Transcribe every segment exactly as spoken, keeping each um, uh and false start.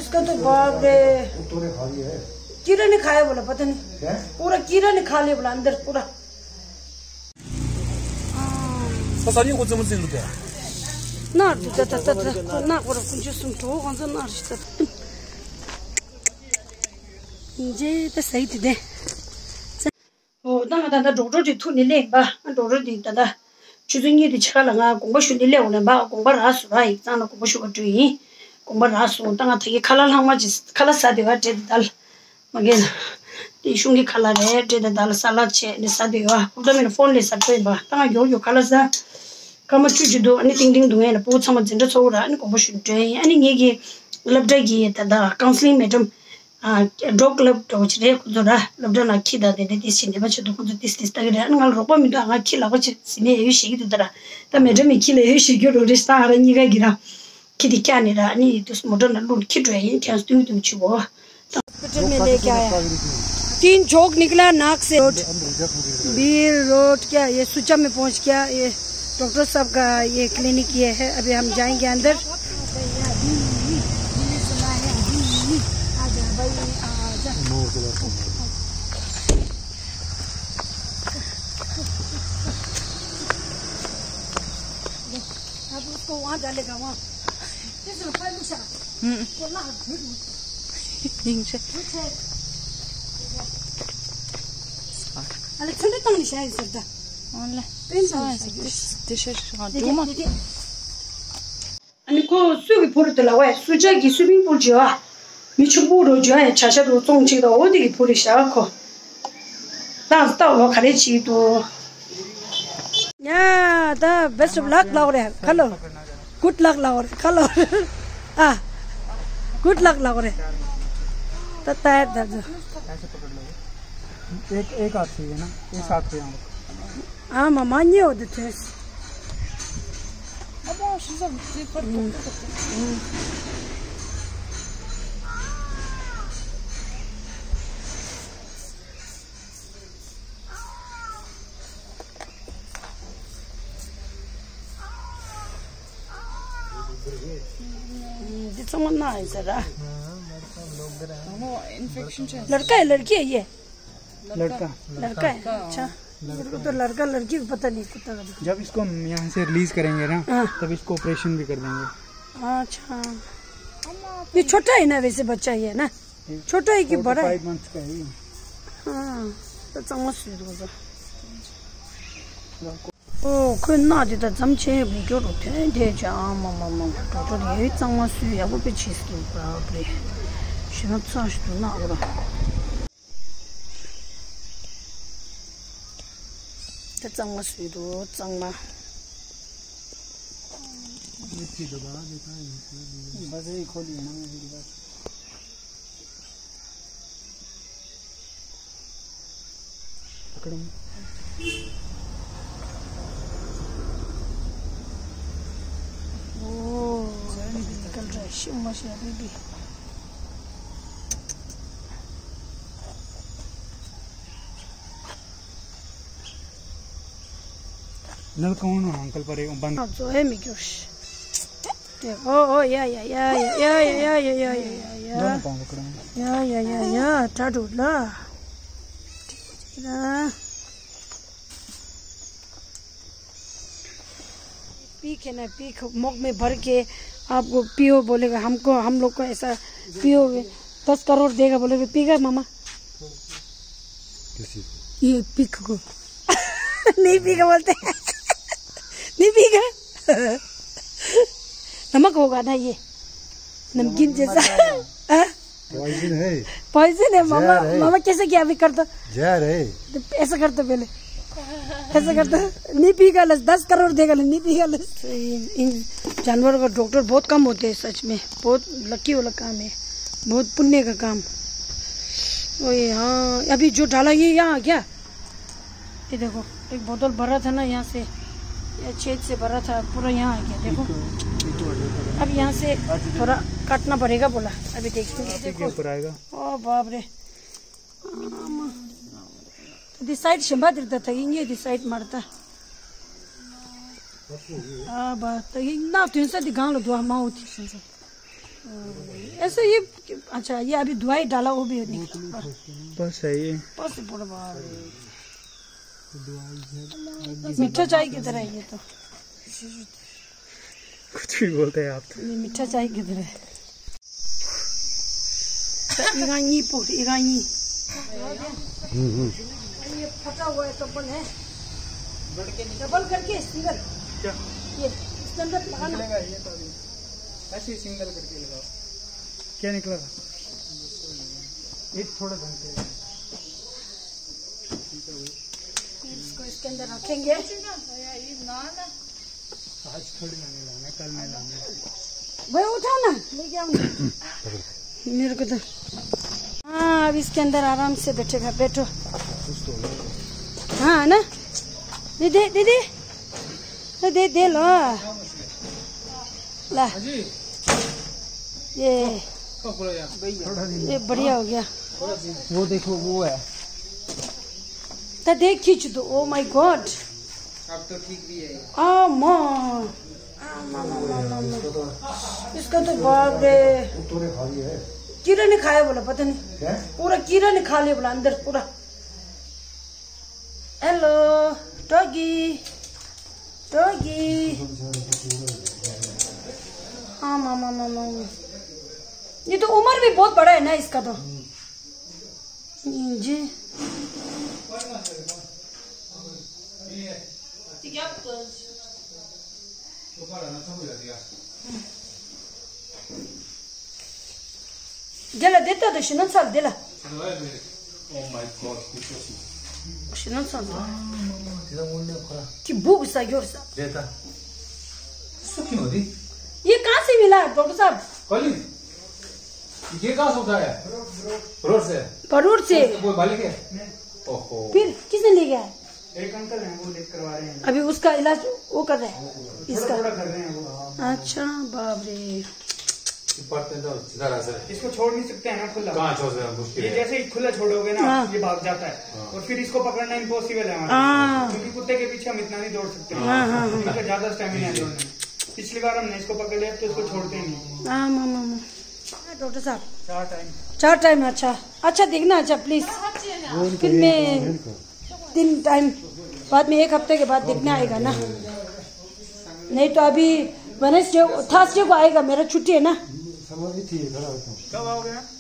इसका तो बाप रे। वो तूने खा लिया है। कीड़ा ने खाया बोला, पता नहीं। क्या? पूरा कीड़ा ने खा लिया बोला, अंदर पूरा। ས་ས་ཉིན་ཁོ་ཙམ་ཙམ་འདུག་གས། ན་རུ་ད་ད་ད་ད་ན་གོ་ར་ཀུན་ཅི་སུམ་གྲོ་གང་ཚ་ན་རུ་ད། འཇེ་ད་སའི་དེ་དེ། ཨོ་ད་ང་ད་ད་ཌོག་ཊར་དེ་ཐུག་ནས་སླེབས་པ། ཌོག་ཊར་དེ་ད་ད་ཆུ་ཚོད་གཉིས་དེ་ཕྱེད་ཀ་ལ་ང་དགོངས་པ་ཞུ་ནས་སླེབས་འོང་ནས་པ། དགོངས་པ་རག་སོང་ར། ཡིག་ཚང་ལ་དགོངས་པ་ཞུ་བ་འགྲོ་ཡིན། དགོངས་པ་རག་སོང་། ད་ང་ད་གི་ཁ་ལག་ལྷག་མ་ཅིག་ཁ་ལག་ཟ་དེ་བ་བྲེལ་དེ་ད་ལ། མ་གེ་ལ། དེ་གཞུང་གི་ཁ་ལག་རེད་བྲེལ་དེ་ད་ལ་ས་ལག་བྱས་ནས་ཟ་དེ་བ། ཁུག་ད་མེད་ན་ཕོན་ལས་ཟ་འགྲོ་ཡིན་པ། ད་ང་མགྱོགས་མགྱོགས་ཁ་ལག་ཟ། སྐར་མ་བཅུ་ཅིག་འདུག་ཨ་ནི་ཏིང་ཏིང་འདུག་ངས་ལ་སྤུ་གུ་ཚང་མ་འཛིན་གྲྭ་ཚོགས་ར། ཨ་ནི་དགོངས་པ་ཞུ་འགྲོ་ཡིན། ཨ་ནི་ངེད་ཀྱི་སློབ་གྲྭ་གི་ད་ད་ཀའུན་སི་ལིང་མེ་ཌམ། ཨ་ཌོག་ཀླབ་འདྲ་བོ་ཅིག་རེད། ཁོ་ཚོ་ར་སློབ་གྲྭ་ནང་ཁྱི་དང་དེ་འདྲ་ཏིས་ཅིག་ནད་པ་ཆེད་དུ་ཁོ་ཚོ་ཏིས་ཏིས་ལྟ་གི་རེད། ཨ་ནི་ང་ལ་རོགས་པ་མི་འདུག་ང་ཁྱི་ལག་པ་ཅིག་ཟིན་ནས་ཡོད་ཤེས་ཀྱི་འདུག་ད་ར། ད་མེ་ཌམ་མི་ཁྱི་ལ་ཡོད་ཤེས་རྒྱུ་རོ་རེ་ད་ང་ར་གཉིས་ཀ་གི་ར་ཁྱི་དེ་བཀྱག་ནས་ར། ཨ་ནི་ཏིས་མོ་ཊ་ནང་བླུགས་ཁྱི་འགྲོ་ཡ་ཡིན། ཁྱེད་རང་སྟོན་གྱི་འདུག་ཆུ་བོ། हॉस्पिटल में लेके आया। तीन जोंक निकला नाक से। बीर रोड क्या, ये सुचा में पहुंच गया। ये डॉक्टर साहब का ये क्लिनिक ये है। अभी हम जाएंगे अंदर। अब उसको वहाँ डालेगा, वहाँ। हम्म। बोला, झूठ मत बोल। झूठ है। अरे, ठंडे तंग नहीं शायद सरदा। अरे, को सुगी पुर त लवा सुजा की स्विमिंग पूल जो आ। མི་ཕྱུག་པོ་རུ་འཇོ་ཡ་བྱ་ཤ་རུ་བཙོང་ཅིག་དང་འོ་དེ་གི་བུ་རི་ཤ་ཁོ། ལགས་སྟབས་འོ་ག་རེ་བྱེད་འདུག་ཡ་ད་best of luck ལགས་རེད་ཁ་ལོ། Good luck ལགས་རེད་ཁ་ལོ། ཨ། Good luck ལགས་རེད། ད་ད་ད་ད། एक एक हाथ से है ना, एक हाथ से यहाँ। हाँ, मामा, नहीं होते थे। འདི་ཚང་མ་ན་ཡིན་ཟེར་ར། लड़का है, लड़की है ये? लड़का। लड़का है, अच्छा। मेरे को तो लड़का लड़की को पता नहीं कुत्ता का। जब इसको हम यहाँ से रिलीज करेंगे ना, हाँ। तब इसको ऑपरेशन भी कर देंगे। अच्छा। ये छोटा है ना वैसे बच्चा, ये ना? छोटा है कि बड़ा है? Four to five months का है ये। हाँ, तो चम्मच से दो। ཨོ་ཁོས་སྣག་དེ་ད་ཙམ་ཆེ་མི་སྐྱོ་རུ་ཐོན་དེ་ཅང་མ་མ་མ་འགྲོ་འགྲོ་རེ་གཙང་མ་སུས་ཡག་པོ་པེ་ཆིས་ཀྱི་བབ་རེ་ཞེ་ན་ཚ་ཞིག་ཏུ་སྣག་ར། ད་གཙང་མ་སུས་འདུག་གཙང་མ། पकड़ो। ओह, अभी भी निकल रहा है, शिव माशी अभी भी। नल कौन है अंकल पर एक बंद। अब जो है मिक्योश। देखो, ओ, या, या। दोनों पाँव पकड़ो। या, या, या, या, टाटू ला। ठीक है ना? पीक है ना, पीक मुख में भर के आपको पियो बोलेगा, हमको, हम लोग को ऐसा पियो, दस करोड़ देगा बोलेगा, पीगा मामा? किसी? ये पीक को। नहीं पीगा बोलते। नहीं पीगा। नमक होगा ना ये, नमकीन जैसा। हाँ? पॉइजन है। पॉइजन है मामा। जहर है। मामा कैसे किया अभी कर दो। जहर है। तो ऐसा कर दो पहले। ऐसा कर दो। नहीं पीगा लस, दस करोड़ देगा लस, नहीं पीगा लस। इन, इन जानवरों का डॉक्टर बहुत कम होते हैं सच में, बहुत लकी वाला काम है, बहुत पुण्य का काम। ओए हाँ, अभी जो डाला ये यहाँ आ गया। ये देखो, एक बोतल भरा था ना यहाँ से, या छेद से भरा था, पूरा यहाँ आ गया। देखो, अब यहाँ से थोड़ा काटना पड़ेगा बोला, अभी देखेंगे। देखो, ऊपर आएगा। ओ बाप रे, आमा। दिसाइड शंबा दिरदा था, ये दिसाइड मरता। आ बात तो ये ना तुम से दिगांग लो दुआ माओ थी। ऐसा ये, अच्छा, ये अभी दवाई डाला, वो भी निकला। बस है ये। बस पूरा बाहर है। मीठा चाय की तरह है ये तो। कुछ भी बोलते हैं आप तो। ये मीठा चाय की तरह है। तो ईरानी पो, ईरानी। ये फटा हुआ है, डबल है। डबल करके सिंगल। क्या? ये इसके अंदर लगाना। निकलेगा ये तो अभी। ऐसे ही सिंगल करके लगाओ। क्या निकलेगा? एक थोड़ा ढंग से। फिर इसको इसके अंदर रखेंगे। आज थोड़ी ना मिलाना, कल मिलाना। भाई उठाओ ना, लेके आओ ना। मेरे को तो। हाँ, अब इसके अंदर आराम से बैठेगा, बैठो। हाँ, है ना? दीदी, दीदी। दीदी, दे लो। ला। ये। ये बढ़िया हो गया। वो देखो, वो है। तो देख खींच दो। Oh my God। अब तो ठीक भी है। आ माँ। आ माँ, माँ, माँ, माँ, माँ। इसका तो बाप रे। कीड़ा ने खाया बोला, पता नहीं। क्या? पूरा कीड़ा ने खा लिया बोला, अंदर पूरा। Hello, doggy, doggy। हाँ, माँ, माँ, माँ, माँ। ये तो उम्र भी बहुत बड़ा है ना इसका तो। जी। དེ་ལ་དེ་ལྟ་དུ་ཞི་ན་ཚར་དེ་ལ། Oh my God, कुछ ཞི་ན་ཚར་དེ། དེ་ལ་དངོས་གནས་ཁོ་ར། ཀི་བུག་ས་ཡོར་ས། རེད་ད། སུ་ཁྱོད་རེད། ये कहाँ से मिला डॉक्टर साहब? कॉलेज। ये कहाँ से उठाया? रोड से। भरूर से। वो बालिक है। ओहो। फिर किसने ले गया? एक अंकल हैं, वो लेकर करवा रहे हैं। अभी उसका इलाज वो कर रहे हैं। थोड़ा इसका। थोड़ा कर रहे हैं वो, हाँ। अच्छा, बाप रे। इसको छोड़ नहीं सकते हैं ना खुला। कहाँ छोड़ सकते हैं? मुश्किल ये है। जैसे ही खुला छोड़ोगे ना, हाँ। ये भाग जाता है। हाँ। और फिर इसको पकड़ना इम्पॉसिबल है हमारे लिए। हाँ। क्योंकि कुत्ते के पीछे हम इतना नहीं दौड़ सकते। हाँ, हाँ, हाँ। इनका ज्यादा स्टेमिना है दौड़ने में। पिछली बार हमने इसको पकड़ लिया, तो इसको छोड़ते ही नहीं। हाँ, हाँ, हाँ, हाँ। हाँ, डॉक्टर साहब। चार टाइम। चार टाइम, अच्छा। अच्छा, देखना, अच्छा, प्लीज। फिर मैं तीन टाइम बाद में, एक हफ्ते के बाद देखने आएगा ना। नहीं तो अभी वेडनेसडे, थर्सडे को आएगा, मेरा छुट्टी है ना।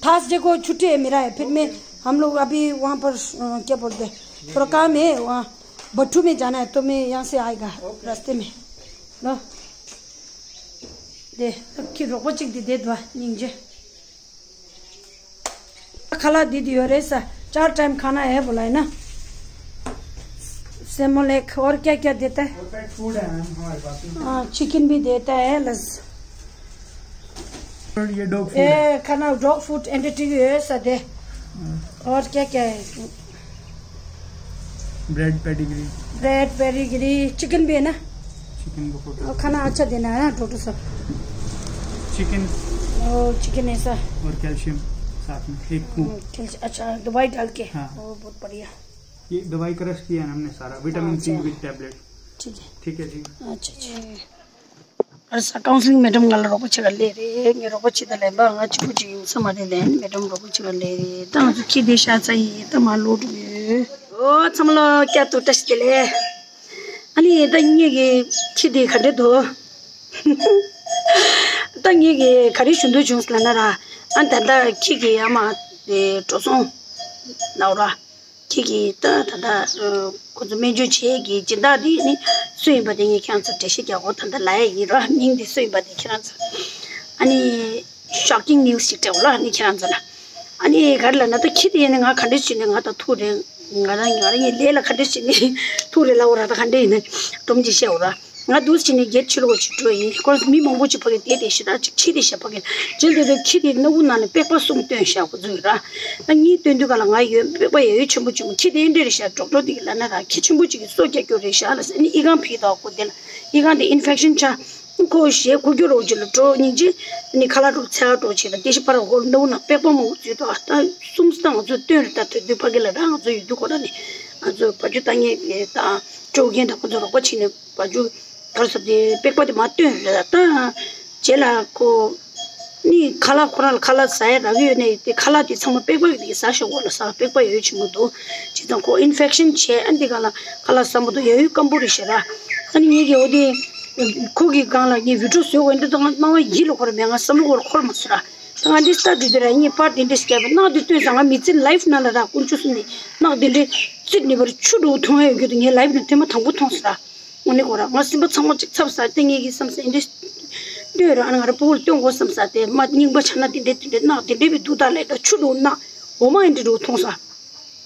थर्सडे को छुट्टी है मेरा है, फिर मैं, हम लोग अभी वहाँ पर, अ, क्या बोलते हैं, थोड़ा काम है वहाँ, बट्टू में जाना है, तो मैं यहाँ से आएगा रास्ते में। लो। दे, अब की रोको चिक दे, दे दवा, निंजे। खाला दीदी हो रहे सा, चार टाइम खाना है बोला है ना। सेमोलेक, और क्या क्या देता है? पेट फूड है मैम हमारे पास में। हाँ, चिकन भी देता है, लस। ये डॉग फूड है। ए, खाना, डॉग फूड, एंड टीवी है, सा दे। और क्या क्या है? Bread pedigree. Bread pedigree, chicken भी है ना? चिकन को फोटो। और खाना अच्छा देना है ना, डॉक्टर साहब? चिकन। ओ, चिकन ऐसा। और कैल्शियम साथ में, एक स्कूप। हम्म, कैल्शियम, अच्छा, दवाई डाल के। हाँ। ओ, बहुत बढ़िया। ये दवाई का रस किया है हमने सारा, विटामिन सी अच्छा। With tablet. ठीक है। ठीक है जी। अच्छा, अच्छा। ཨ་ས་ཀའུན་སི་ལིང་མེ་ཌམ་ང་ལ་རོགས་པ་བྱེད་ག་སླེབས་རེད། ངས་རོགས་པ་བྱེད་ད་ལན་པ་ང་གཅིག་པུ་གཅིག་ཡིན་ས་མ་རེད་ལན། མེ་ཌམ་རོགས་པ་བྱེད་ག་སླེབས་རེད། ད་ང་ཚོ་ཁྱི་དེ་ཤ་ཚ་ཡིན་ད་མ་ལོག་འགྲོ་ཡོད། ཨོ་ཚང་མ་ལོ་བསྐྱར་དུ་བཀྲ་ཤིས་བདེ་ལེགས། ཨ་ནི་ད་ངེད་ཀྱི་ཁྱི་དེ་ག་འདྲ་འདུག་ད་ངེད་ཀྱི་ག་རེ་ཞུ་འདོད་བྱུང་ཟེར་ལབ་ན་ར། ཨ་ད་ད་ཁྱི་གི་ཨ་མ་དེ་འགྲོ་སོང་ལབ་ར། ཁྱེད་ཀྱིས་ད་ད་ལྟ་ཁོ་ཚོ་སྨན་བཅོས་བྱེད་ཀྱི་སྦྱིན་བདག་དེ་ནི་སུ་ཡིན་པ་དེ་ངས་ཁྱེད་རང་ཚོར་འགྲེལ་བཤད་རྒྱག་དགོས་ད་ལྟ་ལབ་ཡ་ཡིན་རོ། མིང་དེ་སུ་ཡིན་པ་དེ་ཁྱེད་རང་ཚོ་ཨ་ནི་ཤོག་ཀིང་ནིའུ་སི་ཅིག་སྤྲད་འོ་ལ་ཨ་ནི་ཁྱེད་རང་ཚོ་ལ་ཨ་ནི་ག་རེ་ལབ་ན་ད་ཁྱི་དེ་ཡིན་ནི་ང་ག་འདྲ་བྱས་ནས་ང་ད་ཐུག་རེད། ང་རང་ང་རང་ངའི་ལས་ལ་ག་འདྲ་བྱས་ནས་ཐུག་རེད་ལབ་འོ་ར། ད་ག་འདྲ་ཡིན་ནི་སྒྲོམ་གྱིས་བཤད་འོ་ར། ང་འདུག་སེ་བྱས་ནས་སྒེར་ཕྱི་ལོགས་ཕྱི་འགྲོ་ཡིན། ཁོ་རང་ཚོ་མི་མང་པོ་ཅིག་ཕ་གི་བསྡད་བསྡད་ཤི་ད་ཅིག་ཁྱི་དེ་བཤད་ཕ་གི་ཇིལ་དེ་དུ་ཁྱི་དེ་སྣ་བུག་ནང་ནས་པེག་པ་གསུམ་བཏོན་ཤག་ཁོ་ཚོས་ར། ད་གཉིས་བཏོན་དུས་ག་ལ་ང་ཡོད་པེག་པ་ཡ་ཡོད་ཆེན་པོ་ཆེན་པོ་ཁྱི་དེ་འདྲ་རེད་ཤག་ཌོག་ཊར་དེ་གི་ལབ་ན་ར་ཁྱི་ཆེན་པོ་ཅིག་གི་སོ་རྒྱག་རྒྱུ་རེད་ཤག་ལ་ཟེར་ནི་ཨི་ཁང་ཕིག་དོ་ཁོ་དེ་ལ་ཨི་ཁང་དེ་ཨིན་ཕེག་ཤན་ཆགས། ཁོ་ཞེ་ཁུ་རྒྱུ་རོགས་ཅིག་ལ་འགྲོ་སྙིང་རྗེ་ནི་ཁ་ལག་རུབ་ཚ་བ་འགྲོ་བྱེད་ལ་དེ་ཤི་ཕ་ར་ཧོར་སྣ་བུག་ནང་པེག་པ་མང་པོ་འཛུལ་དོ། ཨ་ད་གསུམ་སྟངས་ང་ཚོས་བཏོན་རེད། ད་དུས་དུས་ཕ་གི་ལ་ར་ང་ཚོ་ཡོད་དུས་ཁོ་ར་ནི་ང་ཚོ་བ་རྒྱུ་ལྟ་ངེས་དང་སྤྲོ་མཁན་དང་ཁོ་ཚོ་རོགས་པ་བྱེད་ནས་བ་རྒྱུ། ག་རེ་ཟེར་དེ་པེག་པ་དེ་མར་བཏོན་རེད། ད་རྗེས་ལ་ཁོ་ ནི་ཁ་ལག་ཁོ་རང་ལ་ཁ་ལག་ཟ་ཡ་རག་གི་ཡོད་ནའི་དེ་ཁ་ལག་དེ་ཚང་མ་པེག་པ་དེ་ཟ་ཤོག་གོ་ལ་ཟ་པེག་པ་ཡོད་ཆེན་པོ་འདུག་བྱས་ཙང་ཁོ་ཨིན་ཕེག་ཤན་བྱས། ཨ་འདི་ག་ལ་ཁ་ལག་ཟ་མ་འདུག་ཡ་ཡུལ་སྐམ་པོ་རེད་ཤེས་ར། ཨ་ནི་ངེད་ཀྱི་འོ་དེ་ཁོ་གི་སྒང་ལ་ངས་བི་ཌིའོ་བཟོས་གོ་འདི་དང་སྣང་བ་ཡིད་ལ་འཁོར་མེད། ང་བསམ་བློ་འཁོར་འཁོར་མ་སོང་ར། ད་ང་འདི་ལྟ་དུས་དེ་ར་ངས་པར་དེ་འདྲ་བརྒྱབ་པ་ནག་དེ་སྟོན་ཙང་ང་མི་ཚེ་ལའིཕ་ནང་ལ་ར་དཀོན་མཆོག་གསུམ་ནས་ནག་དེ་འདྲའི་རྩིབ་ནས་བར་ཆུ་འགྲོ་མཐོང་ཡ་ཡོད་རྒྱུ་དེ་ངའི་ལའིཕ་ནང་ཐེངས་མ་དང་པོ་མཐོང་སོང་ར། དངོས་གནས་ཁོ་རང་ང་སེམས་པ་ཚང་མ་གཅིག་འཚབ་ས་དེ་ངེད་ཀྱི་བསམ་ས་ཨེ་འདྲ་སྟོན་ར། ཨ་ནི་ང་རང་ཕྲུ་གུ་ལ་སྟོན་དགོས་བསམ་ས་དེ་མ་རྙིང་པ་ཆ་ན་དེ་འདྲ་དེ་འདྲ་ནག་དེ་འདྲ་བའི་འདུག་ད་ལས་ད་ཆུ་འགྲོ་ནག་འོ་མ་ཨེ་འདྲ་འགྲོ་མཐོང་ས།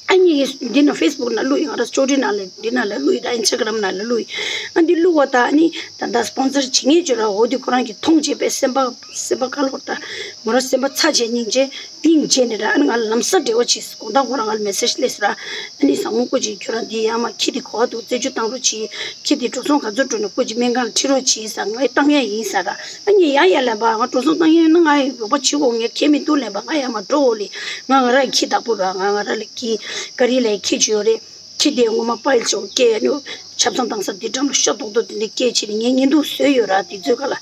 ཨ་ནི་ངེད་ཀྱི་འདི་ན་ཕེ་སི་བུག་ན་བླུགས་ཡིན། ང་རང་སི་ཊོ་རི་ནང་ལ་འདི་ནང་ལ་བླུགས་ཡིན། ད་ཨིན་སི་ཊ་གྷ་རམ་ནང་ལ་བླུགས་ཡིན། ཨ་འདི་བླུགས་པ་ད་ཨ་ནི་ད་ད་སི་པོན་སར་བྱེད་ངེས་བྱོས་ར། འོ་དེ་ཁོ་རང་གིས་མཐོང་བྱས་པའི་སེམས་པ་སེམས་པ་དཀར་ལོར་ད་མོ་རང་སེམས་པ་ཚ་བྱས་སྙིང་རྗེ་སྙིང་རྗེ་ནས་ར། ཨ་ནི་ང་ལ་ལམ་སང་འབྲེལ་བ་བྱས། དགོང་དག་ཁོ་རང་ང་ལ་མེ་སེ་ཇི་སླེབས་སོང་ར། ཨ་ནི་བཟང་མོ་སྐུ་མཁྱེན་ཁྱོད་རང་འདི་ཡར་མར་ཁྱི་དེ་ག་པར་འདུག་རྩད་གཅོད་བཏང་རོགས་གྱིས། ཁྱི་དེ་འགྲོ་སོང་ག་ཚོད་འགྲོ་ནས་སྐུ་མཁྱེན་སྨན་ཁང་ལ་ཁྲིད་རོགས་གྱིས་ཟེར། ང་བཏང་ཡ་ཡིན་ཟེར་ར། ཨ་ནི་ཡ་ཡ་ལབ་པ། ང་འགྲོ་སོང་བཏང་ཡ་ཡོད་ན་ང་ཡི་རོགས་པ་བྱེད་དགོས། ངས་ཁྱད་མི་འདུག་ལབ་པ། ང་ཡར་མར་འགྲོ་འོ་ལེ། ང་ང་རང་ཁྱི་བདག་པོ་ར། ང་ང་རང་ལ་ཁྱི་ཀ་རི་ལ་ཁྱི་ཅིག་ཡོད་རེད། ཁྱི་དེ་ངོ་མ་པའིལ་ཅིག་སྐྱེས་ནས་ཆབ་གསང་བཏང་ས་དེ་འགྲམ་ལ་ཤ་རྡོག་རྡོག་དེ་འདྲ་སྐྱེས་བྱས་ནས་ངས་བརྙན་ཐུང་བཟོས་ཡོད་ར། དེ་ཚོའི་སྒང་ལ་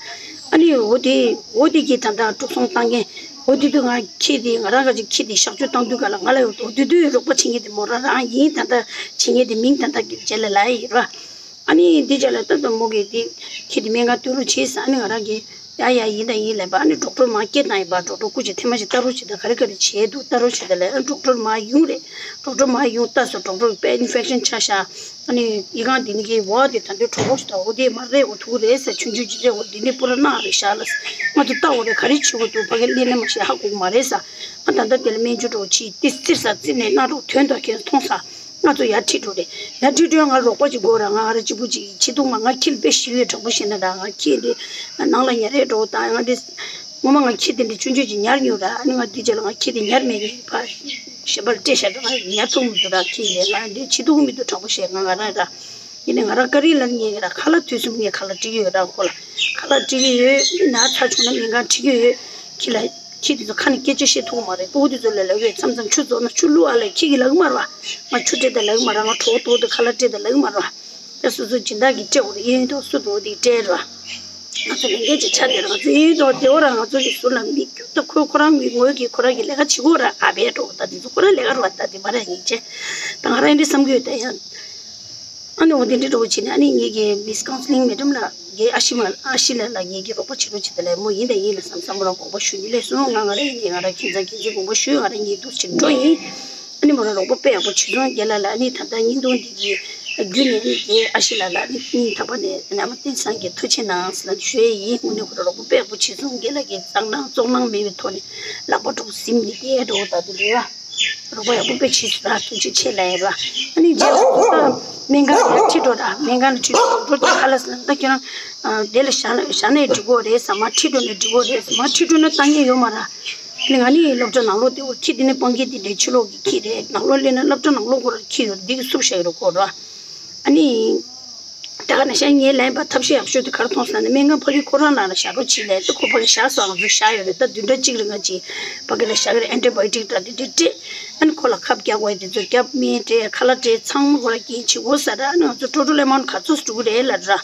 ཨ་ནི་འོ་དེ་འོ་དེ་གིས་ད་ལྟ་འགྲོ་སོང་བཏང་མཁན་འོ་དེ་དུས་ང་ཁྱི་དེ་ང་རང་ག་ཅིག་ཁྱི་དེ་གཤག་བཅོས་བཏང་དུས་སྒང་ལ་ང་ལ་འོ་དེ་དུས་རོགས་པ་བྱེད་མཁན་དེ་མོ་རང་རང་ཡིན། ད་ལྟ་བྱེད་མཁན་དེ་མིང་ད་ལྟ་གི་རྗེས་ལ་ལབ་ཡ་ཡིན་ར། ཨ་ནི་འདི་རྗེས་ལ་ད་ལྟ་མོ་གིས་དེ་ཁྱི་དེ་སྨན་ཁང་སྟོན་རོགས་བྱེད་ཟེར། ཨ་ནི་ང་རང་གིས་ཡ་ཡ་ཡིན་ད་ཡིན་ལབ་པ། ཨ་ནི་ཌོག་ཊར་མར་སྐད་བཏང་ཡིན་པ། ཌོག་ཊར་སྐུ་མཁྱེན་ཐེངས་མ་ཞིག་ལྟ་རོགས་བྱེད་དང་། ག་རེ་ག་རེ་བྱས་འདུག་ལྟ་རོགས་བྱེད་དང་ལབ། ཨ་ཌོག་ཊར་མར་ཡོང་རེད། ཌོག་ཊར་མར་ཡོང་ལྟ་སོང་། ཌོག་ཊར་པས་ཨིན་ཕེག་ཤན་ཆགས་ཤག་ཨ་ནི་ཡི་གང་དེ་ནི་གི་འོ་དེ་ད་དུང་གྲོགས་པོ་ཞིག་དང་འོ་དེ་མར་རེད། འོ་ཐུག་རེད་ཟེར། ཆུང་ཆུང་ཅིག་རེད། འོ་དེ་ནི་པུ་ར་ནག་རེད་ཤག་ལ་ང་ཚོ་ལྟ་འོ་རེད། ག་རེ་བྱེད་དགོས་འདུག་ཕ་གི་ལས་ནི་མ་ཤེས། ཧ་གོ་གི་མ་རེད་ཟེར། ཨ་ད་ལྟ་དེ་ལ་སྨན་བཅོས་འགྲོ་ཆེ་ཏི་རྩིར་ས་རྩིར་ནས་སྣ་གྲོགས་དོན་དག་ཁྱེད་མཐོང་ས། ང་ཚོ་ཡར་ཁྲིད་འགྲོ་རེད། ཡར་ཁྲིད་འགྲོ་ང་རོགས་པ་ཅིག་དགོས་ར། ང་ར་གཅིག་པུ་ཅིག་བྱེད་ཐུབ་མ། ང་ཁྱི་ལ་དཔེ་ཞེ་པོ་དྲང་པོ་བཤད་ན་ར། ང་ཁྱི་འདི་ནང་ལ་ཉལ་རེད་འགྲོ། ད་ང་འདི་ངོ་མ་ང་ཁྱི་དེ་འདྲ་ཆུང་ཆུང་ཅིག་ཉར་མྱོང་ར། ཨ་ནི་ང་འདི་རྗེས་ལ་ང་ཁྱི་དེ་ཉར་མེད་ནི་ཕ་གཞན་པ་ལ་སྤྲད་བཞག་ང་ཉར་ཐུབ་མི་འདུག་ར། ཁྱི་ལས་ང་འདི་བྱེད་ཐུབ་མི་འདུག་དྲང་པོ་བཤད། ང་ང་རང་ར་ཡིན་ནའི་ང་རང་ཀ་རི་ལ་ཉལ་གི་ར། ཁ་ལག་དུས་གསུམ་ངས་ཁ་ལག་སྤྲད་ཀྱི་ཡོད་ར། ཁོ་ལ་ཁ་ལག་སྤྲད་ཀྱི་ཡོད། ན་ཚ་བྱུང་ན་སྨན་ཁང་ཁྲིད་ཀྱི་ཡོད། ཁྱི་ལ་ཁྱི་དེ་ཚོ་ཁ་ནས་སྐད་ཆ་བཤད་ཐུབ་ཀྱི་མ་རེད། སྤུ་གུ་དེ་ཚོ་ལ་ལབ་ཡོད། མཚམས་མཚམས་ཆུ་རྫོགས་ན་ཆུ་བླུགས་ཨ་ལབ། ཁྱི་གིས་ལབ་ཀྱི་མ་རེད་བ། ང་ཆུ་སྤྲད་དང་ལབ་ཀྱི་མ་རེད། ང་གྲོད་ཁོག་ལྟོགས་དུས་ཁ་ལག་སྤྲད་དང་ལབ་ཀྱི་མ་རེད་བ། ད་སོ་སོ་སྦྱིན་བདག་གིས་སྤྲད་དགོས་རེད། གཡས་གཡོན་དུ་སུ་འདུག་དེ་སྤྲད་རེད་བ། ང་ཚོ་ལས་འགན་ཅིག་ཆགས་བསྡད་རེད། ང་ཚོ་གཡས་གཡོན་དུ་བདེ་བོ་ར། ང་ཚོ་གི་ཟུར་ལ་མི་རྒྱུག་ད་ཁོ་ཁོ་རང་གི་ངོས་ཀྱིས་ཁོ་རང་གི་ལས་ཀ་བྱེད་དགོས་ར། ཨ་བས་འགྲོ་ད་དེ་ཚོ་ཁོ་རང་ལས་ཀ་རེད་བ། ད་དེ་མ་ར་ཡིན་ཅེ་ད་ང་རང་འདི་བསམ་གྱི་ཡོད། ད་ཡང་། ཨ་ནི་འོ་དེ་འདྲ་འདྲ་བོ་བྱས་ནས་ཨ་ནི་ངེད་ཀྱི་མིས་ཀའུན་སི་ལིང་མེ་ཌམ་ལགས་ཀྱི་ཨ་ཤི་མ་ཨ་ཤི་ལགས་ལ་ངེད་ཀྱི་རོགས་པ་བྱེད་རོགས་བྱེད་དེ་ལས་མོ་ཡིན་དང་ཡིན་ལ་བསམ་བསམ་བློ་དགོངས་པ་ཞུ་ནི་ལས་སོང་། ང་ང་རང་ཡིན་ནས་ང་རང་ཁྱིམ་ཚང་ཁྱིམ་མཚེས་དགོངས་པ་ཞུས། ང་རང་ཉིད་འདུག་ཅིག་འགྲོ་ཡིན། ཨ་ནི་མོ་རང་རོགས་པ་དཔེ་ཡག་པོ་བྱེད་སོང་རྒན་ལགས་ལ། ཨ་ནི་ད་ལྟ་བརྙན་ཐུང་འདི་གི་བརྒྱུད་ནས་ཨ་ནི་རྒན་ཨ་ཤི་ལགས་ལ་ཨ་ནི་སྙིང་ཐག་པ་ནས་ནམ་མཁའ་དབྱིངས་སངས་རྒྱས་ཐུགས་རྗེ་གནང་ཟེར་ན་ཞུ་ཡས་ཡིན། དངོས་གནས་ཁོ་རང་རོགས་པ་དཔེ་ཡག་པོ་བྱེད་སོང་། རྒན་ལགས་ཀྱི་སྐྱིད་སྣང་བཙོག་སྣང་མེད་པའི་ཐོག་ནས་ལག་པ་འགྲོ་ཟིན་ནས་བསྡད་འགྲོ་ད་དེ་རེད་བ། རོགས་པ་ཡག་པོ་དཔེ་བྱས་སོང་ར། ཐུགས་རྗེ་ཆེ་ལབ་ཡ་ར། ཨ་ནི་རྗེས་ལ་ད་སྨན་ཁང་ལ་ཁྲིད་འགྲོ་ར། སྨན་ཁང་ལ་ཁྲིད་འགྲོ་འགྲོ་དེ་ཁ་ལག་ཟ་ན་ད་ཁྱོད་རང་དེ་ལ་བཞག་ན་བཞག་ནས་འགྲིག་གོ་རེད་ཟེར། མར་ཁྲིད་འགྲོ་ནས་འགྲིག་གོ་རེད་ཟེར། མར་ཁྲིད་འགྲོ་ན་བཏང་མཁན་ཡོད་མ་ར། ཨ་ནི་ང་ནི་སློབ་གྲྭ་ནང་ལོགས་དེ་འོ་ཁྱི་དེ་ནི་སྤང་ཁྱི་དེ་འདྲའི་ཕྱི་ལོགས་ཀྱི་ཁྱི་རེད། ནང་ལོགས་སླེབས་ན་སློབ་གྲྭ་ནང་ལོགས་ཁོ་ར་ཁྱི་ཡོད་འདི་གི་བསུབ་བཞག་ཡོད་ར་ཁོ་ར། ཨ་ནི། ད་ག་ནང་བཞིན་ངས་ལན་པ་ཐབས་ཤེས་ཡག་ཤོས་དེ་ག་རེ་མཐོང་སོང་ན་སྨན་ཁང་ཕ་གི་ཁོ་རང་ནང་ལ་བཞག་རོགས་བྱེད་ལབ། ད་ཁོ་ཕ་གི་བཞག་སོང་། ང་ཚོ་བཞག་ཡོད་རེད། ད་བདུན་ཕྲག་གཅིག་རིང་ང་ཅིག་ཕ་གི་ལ་བཞག་གི་རེད། ཨན་ཊི་བྷའོ་ཊིག་འདྲ་དེ་འདྲ་སྤྲད། ཨ་ནི་ཁོ་ལ་ཁབ་རྒྱག་དགོས་དེ་ཚོ་རྒྱབ། སྨན་སྤྲད། ཁ་ལག་སྤྲད། ཚང་མ་ཁོ་རང་རྐྱེན་བྱེད་དགོས་ཟེར་ར། ཨ་ནི་ང་ཚོ་ཊོ་ཊལ་ཨེ་མའུན་ཊི་ག་ཚོད་འགྲོ་གི་རེད་ལབ་ར།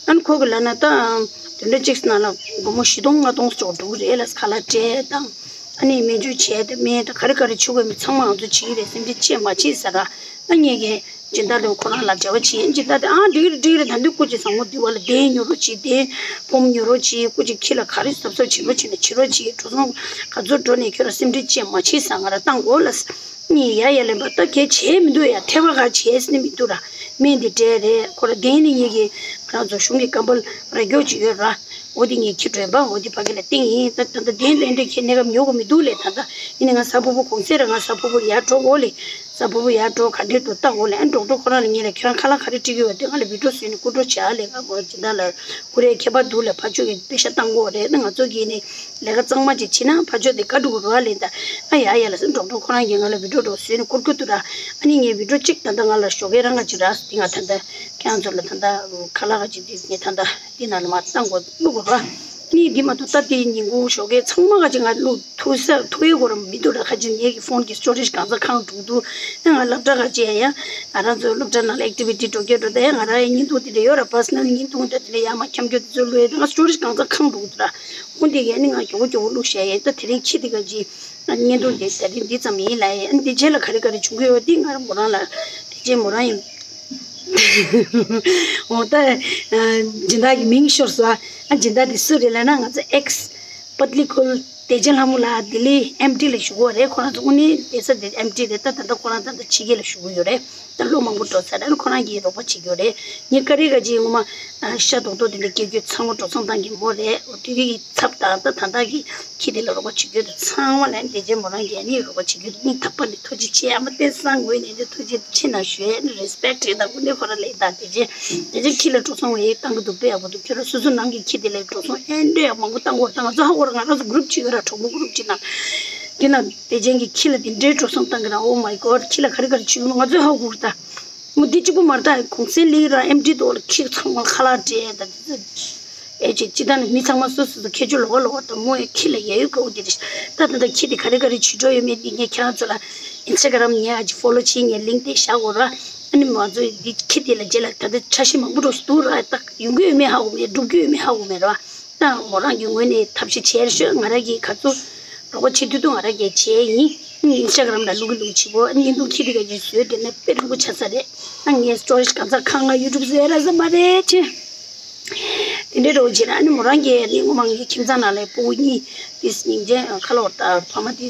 ཨ་ནི་ཁོ་གི་ལབ་ན་ད་བདུན་ཕྲག་གཅིག་ནང་ལ་སྒོར་མོ་བཞི་སྟོང་ལྔ་སྟོང་ཙམ་འགྲོ་གི་རེད་ལབ། ཁ་ལག་སྤྲད་དང་། ཨ་ནི་སྨན་བཅོས་བྱས་ཏེ་སྨན་ད་ག་རེ་ག་རེ་བྱེད་དགོས་མིན་ཚང་མ་ང་ཚོ་བྱེད་ཀྱི་རེད། སེམས་ཁྲལ་ཅི་ཡང་མ་བྱེད་ཟེར་ར། ཨ་ངེད་ཀྱིས་སྦྱིན་བདག་དེ་ཁོ་རང་ལ་འབྲེལ་བ་བྱས། སྦྱིན་བདག་དེ་ཨང་འགྲིག་རེད་འགྲིག་རེད། ད་འདི་སྐུ་མཁྱེན་བཟང་མོ་འདི་བ་ལ་གདན་ཉོ་རོགས་བྱེད། གདན་སྦོམ་ཉོ་རོགས་བྱེད། སྐུ་མཁྱེན་ཁྱི་ལ་ག་རེ་གཟབ་གཟབ་བྱེད་རོགས་བྱེད་ན་བྱེད་རོགས་བྱེད། འགྲོ་སོང་ག་ཚོད་འགྲོ་ནས་ཁྱོད་རང་སེམས་ཁྲལ་ཅི་ཡང་མ་བྱེད་ཟེར་ང་རང་བཏང་གོ་ལ། ཨ་ནི་ཡ་ཡ་ལན་པ་ད་གལ་བྱས་མི་འདུག་ཡ། ཐེ་བ་ག་བྱས་ཟེར་ནི་མི་འདུག་ར། སྨན་འདི་སྤྲད་རེད། ཁོ་ར་གདན་ནི་ངེད་ཀྱི་ང་རང་ཚོ་གཞུང་གི་ཀམ་པལ་ར་རྒྱོག་ཅིག་ཡོད་ར། འོ་དེ་ངས་ཁྱི་སྒྲོན་པ་འོ་དེ་ཕ་གི་ལ་བཏིང་ཡིན། ད་ད་ལྟ་གདན་དེ་འདྲ་ཁྱེད་གནས་སྐབས་ཉོ་དགོས་མི་འདུག་ལས། ད་ལྟ་ཡིན་ནའི་ང་གཟའ་ཕུར་བུ་གུང་སེང་ར་ང་གཟའ་ཕུར་བུ་ཡར་འགྲོ་གོ་ལས། གཟའ་ཕུར་བུ་ཡར་འགྲོ་ག་འདྲས་འདུག་ལྟ་གོ་ལས། ཨ་ཌོག་ཊར་ཁོ་རང་ལ་ངས་ལ་ཁྱེད་རང་ཁ་ལག་ག་རེ་སྤྲད་ཀྱི་ཡོད་དེ་ང་ལ་བི་ཌིའོ་བཟོས་ནས་བསྐུར་རོགས་བྱེད་ཨ་ལས། ང་གོ་སྦྱིན་བདག་ལ་བསྐུར་ཡས་ཁྱད་པར་འདུག་ལས། ཕར་ཕྱོགས་ཀྱི་པེ་ཤ་བཏང་གོ་རེད། ང་ཚོ་གིས་ནི་ལས་ཀ་གཙང་མ་ཅིག་བྱེད་ན་ཕར་ཕྱོགས་དེ་བཀའ་སྒྲུབ་རོགས་ཨ་ལས། ད་ཨ་ཡ་ཡ་ལ་ཟེར་ཌོག་ཊར་ཁོ་རང་གིས་ང་ལ་བི་ཌིའོ་འདྲ་བོ་བཟོས་ནས་བསྐུར་གྱི་འདུག་ར། ཨ་ནི་ངས་བི་ཌིའོ་གཅིག་ད་ལྟ་ང་ལ་ཞོགས་ཀས་རང་ག་ཅིག་རག་སོང་། དེ་ང་ད་ལྟ་ཁྱེད་རང་ཚོ་ལ་ད་ལྟ་ཁ་ལག་ག་ཅིག་དེ་ངས་ད་ལྟ་འདི་ནང་ལ་མར་བཏང་དགོས་བླུག་དགོས་ར། ནི་འདི་མ་གཏོགས་ད་དེ་ཉིན་གུང་ཞོགས་ཀས་ཚང་མ་ག་ཅིག་ང་བླུག་ཐུག་ས་ཐུག་ཡས་གོ་ར་མི་འདུག་ར། ཁ་ཅིག་ངེད་ཀྱི་ཕོན་གྱི་སི་ཊོ་རེཇ་གང་ཚ་ཁང་འགྲུག་འདུག་ཨ་ང་སློབ་གྲྭ་ག་ཅིག་ཡ་ཡ་ང་རང་ཚོའི་སློབ་གྲྭ་ནང་ལ་ཨེག་ཊི་བི་ཊི་འགྲོ་རྒྱུ་འགྲོ་ད་ཡ་ང་རང་ཡ་བརྙན་ཐུང་དེ་འདྲ་ཡོད་ར། པར་སོ་ནལ་བརྙན་ཐུང་དེ་འདྲ་ཡ་མ་འཁྱམ་རྒྱུ་དེ་ཚོ་བླུག་ཡས་ད་ང་སི་ཊོ་རེཇ་གང་ཚ་ཁང་འགྲུག་འདུག་ར། ཧོན་དེ་ཡ་ནི་ང་མགྱོགས་པོ་མགྱོགས་པོ་བླུག་བཞག་ཡས། ད་དེ་རིང་ཁྱི་དེ་ག་ཅིག་བརྙན་ཐུང་དེ་ད་རིང་འདི་ཙམ་ཡིན་ལ་ཡ། ཨ་འདི་རྗེས་ལ་ག་རེ་ག་རེ་བྱུང་གི་ཡོད་འདི་ང་རང་མོ་རང་ལ་དེ་རྗེས་མོ་རང་ཡིན། འོ་ད་སྦྱིན་བདག་གི་མིང་ཤོར་སོང་ཨ། སྦྱིན་བདག་དེ་སུ་རེད་ལབ་ན་ང་ཚོ་ཨེགས་པད་ལི་ཁུལ་བདེ་ཆེན་ལྷ་མོ་ལགས་ལྡི་ལི་ཨེམ་ཊི་ལ་བཞུགས་པ་རེད། ཁོ་རང་ཚོ་དངོས་གནས་བསྡད་ས་དེ་ཨེམ་ཊི་རེད། ད་ད་ལྟ་ཁོ་རང་ད་ལྟ་ཕྱི་རྒྱལ་ལ་བཞུགས་ཀྱི་ཡོད་རེད། ད་ལོ་མང་པོ་འགྲོ་ཚར་རེད། ཁོ་རང་གིས་རོགས་པ་བྱེད་ཀྱི་ཡོད་རེད། ངས་ཀ་རི་ག་ཅིག་ངོ་མ་ཤ་རྡོག་རྡོག་དེ་འདྲ་སྐྱེ་རྒྱུ་ཚང་མ་འགྲོ་སོང་བཏང་གི་མོ་རེད། འོ་དེ་གི་ཚབ་དང་ད་ད་ལྟ་གི་ཁྱི་དེ་ལ་རོགས་པ་བྱེད་རྒྱུ་དེ་ཚང་མ་ལ་བདེ་ཆེན་མོ་རང་གིས་ནི་རོགས་པ་བྱེད་རྒྱུ་དེ་སྙིང་ཐག་པ་ནས་ཐུགས་རྗེ་ཆེ། ཨ་མ་བསྟན་བཟང་ངོས་ནས་ནི་ཐུགས་རྗེ་ཆེ་གནང་ཞུ་ཡས་ནི་རེ་སི་པེག་ཊི་རེད། ད་དངོས་གནས་ཁོ་རང་ལས་ད་བདེ་ཆེན་བདེ་ཆེན་ཁྱི་ལ་འགྲོ་སོང་བས་བཏང་གི་འདུག་དཔེ་ཡག་པོ་འདུག་ཁྱོད་རང་སོ་སོ་ནང་གི་ཁྱི་དེ་ལ་འགྲོ་སོང་ཨེ་འདྲ་ཡག་མང་པོ་བཏང་གོ་ད་ང་ཚོ་ཧ་གོ་ར། ང་རང་ཚོ་གུ་རུབ་ཅིག་ཡོད་ར། གྲོགས་མོ་གུ་རུབ་ཅིག་ནང་དེ་ན་བདེ་ཆེན་གྱི་ཁྱི་ལ་དེ་འདྲའི་འགྲོ་སོང་བཏང་གི་ར། Oh my God ཁྱི་ལ་ག་རེ་ག་རེ་བྱེད་ཀྱི་ཡོད་ང་ཚོས་ཧ་གོ་གི་རེད་ད། མོ་འདི་གཅིག་པུ་མ་རེད་ད། གུང་སེང་ལིའི་ར་ཨེམ་ཊི་དོ་ལ་ཁྱི་ཚང་མ་ཁ་ལག་སྤྲད་ད་དེ་ཚོ། ཨེ་ཅེ་སྤྱི་བཏང་ནས་མི་ཚང་མ་སོ་སོ་སོ་ཁྱད་ཆོས་ལོགས་ཀ་ལོགས་ཀ་དང་མོ་ཡང་ཁྱི་ལ་ཡ་ཡོད་དགའ་བོ་དེ་རེད། ད་ད་ལྟ་ཁྱི་དེ་ག་རེ་ག་རེ་བྱེད་འགྲོ་ཡོད་མེད་འདི་ངས་ཁྱེད་རང་ཚོ་ལ་ཨིན་སི་ཊ་གྷ་རམ་ངས་ཨ་ཅིག་ཕོ་ལོ་བྱེད། ངས་ལིང་ཀེ་ཌིན་བཞག་གོ་ར། ཨ་ནི་མ་ཚོ་འདི་ཁྱི་དེ་ལ་རྗེས་ལ་ད་ལྟ་འཆར་གཞི་མང་པོ་འགྲོ་སོང་འདུག་ར། ད་ཡོང་གི་ཡོད་མེད་ཧ་གོ་མེད། འགྲུབ་ཀྱི་ཡོད་མེད་ཧ་གོ་མེད་ར། ད་མོ་རང་གི་ངོས་ནས་ཐབས་ཤེས་བྱས་ཤོག་ང་རང་གིས་ག་ཚོད་རོགས་པ་བྱེད་ཐུབ་ཐུབ་ང་རང་གིས་བྱས་ཡིན། ཨིན་སི་ཊ་གྷ་རམ་ལ་བླུག་གི་བླུག་བྱེད་གོ་ཨ་ནི་བརྙན་ཐུང་ཁྱི་དེ་ག་ཅིག་བཟོས་དེ་ནས་དཔེ་རིང་པོ་ཆགས་ས་རེད། ད་ངས་སི་ཊོ་རེཇ་གང་ཚ་ཁང་ང་ཡུ་ཊུབ་བཟོས་ར་ས་མ་རེད་ཅེ། དེ་འདྲའི་རོགས་བྱེད་ན་ཨ་ནི་མོ་རང་གིས་ནི་ངོ་མ་ངའི་ཁྱིམ་ཚང་ནང་ལ་སྤུ་གུ་གཉིས་དེ་སྙིང་རྗེ་ཁ་ལོ་ད་ཕ་མ་དེ་འདི་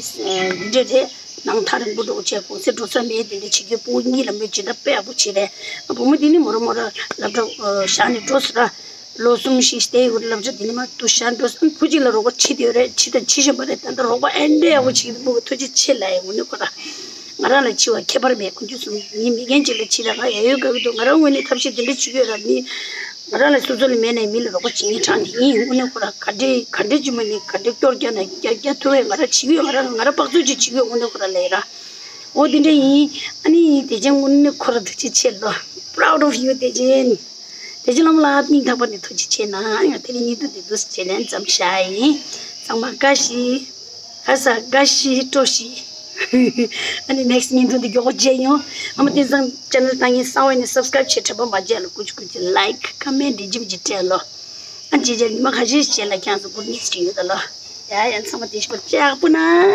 འདྲས་རེད། ནང་ཐག་རིང་པོ་འགྲོ་བྱས་གུང་སེང་འགྲོ་ས་མེད། དེ་འདྲས་བྱེད་རྒྱུ་སྤུ་གུ་གཉིས་ལ་མོས་ཇི་ལྟར་དཔེ་ཡག་པོ་བྱེད་རེད། བུ་མོ་དེ་ནི་མོ་རང་མོ་རང་སློབ་གྲྭ་བཞག་ནས་འགྲོ་སོང་ར། ལོ་གསུམ་བཞི་བསྡད་ཡོད་རེད། སློབ་གྲྭ་དེ་ནི་མ་གཏོགས་བཞག་འགྲོ་སོང་། བུ་གཅིག་ལ་རོགས་པ་བྱེད་དེ་ཡོད་རེད། བྱེད་དང་བྱེད་བཞིན་པ་རེད། ད་ལྟ་རོགས་པ་ཨེ་འདྲས་ཡག་པོ་བྱེད་ཀྱི་འདུག་ཐུགས་རྗེ་ཆེ་ལབ་ཡོང་ནི་ཁོ་ར། ང་རང་ལ་འཆི་བ་ཁྱད་པར་མེད། ཁོང་ཚོས་གསུངས། ངའི་མི་རྒན་ཅིག་ལ་འཆི་ད་ང་ཡ་ཡོད་དགའ་གི་འདུག་ང་རང་ངོས་ནས་ཐབས་ཤེས་དེ་འདྲ་བྱེད་ཀྱི་ཡོད་ར། མི་ང་རང་ལ་སོ་སོ་ལ་མེད་ནའི་མི་ལ་རོགས་པ་བྱེད་མཁན་དྲང་དེ་ཡིན། དངོས་གནས་ཁོ་ར་ག་འདྲས་ག་འདྲས་ཅིག་མ་ནི་ག་འདྲས་སྐྱོར་རྒྱག་ན་རྒྱག་རྒྱག་ཐུབ་པས་ང་རང་བྱེད་ཀྱི་ཡོད། ང་རང་ང་རང་དཔག་ཚོད་ཅིག་བྱེད་ཀྱི་ཡོད། དངོས་གནས་ཁོ་ར་ལས་ར། འོ་དེ་འདྲ་ཡིན། ཨ་ནི་བདེ་ཆེན་དངོས་གནས་ཁོ་ར་ཐུགས་རྗེ་ཆེ་ལོ། Proud of you བདེ་ཆེན། བདེ་ཆེན་ལྷ་མོ་ལགས་སྙིང་ཐག་པ་ནས་ཐུགས་རྗེ་ཆེ་གནང་། ང་དེ་རིང་བརྙན་ཐུང་འདི་འདུག་སེ་བྱས་ལན་ཙམ་བཞག་ཡིན། ཚང་མ་བཀྲ་ཤིས། ཨ་ས་དགའ་ཞིག་སྤྲོ་ཞིག་ཨ་ནི་ནེག་སི་ཊི་བརྙན་ཐུང་འདི་མགྱོགས་པོ་མཇལ་ཡོང་། ཨ་མ་བསྟན་བཟང་ཆེ་ནལ་ལྟ་མཁན་གསར་པ་ཡིན་ན་སབ་སི་ཀ་རེབ་བྱེད་དྲན་པ་མ་བརྗེད་ལ། ཀུ་ཅི་ཀུ་ཅི་ལའིཀ་ཁ་མེན་ཊི་འདི་ཇི་མི་ཇི་སྤྲད་ལོ། ཨ་ཅེ་ཅེ་ཉི་མ་ཁ་ཤས་ཤིག་བྱས་ལ་ཁྱེད་ཚོ་གུར་ནིས་ཅིག་ཡོད་ད་ལོ། ཡ་ཡ་ཚང་མ་བདེ་ཞིག་པོ་ལྕགས་པོ་ན།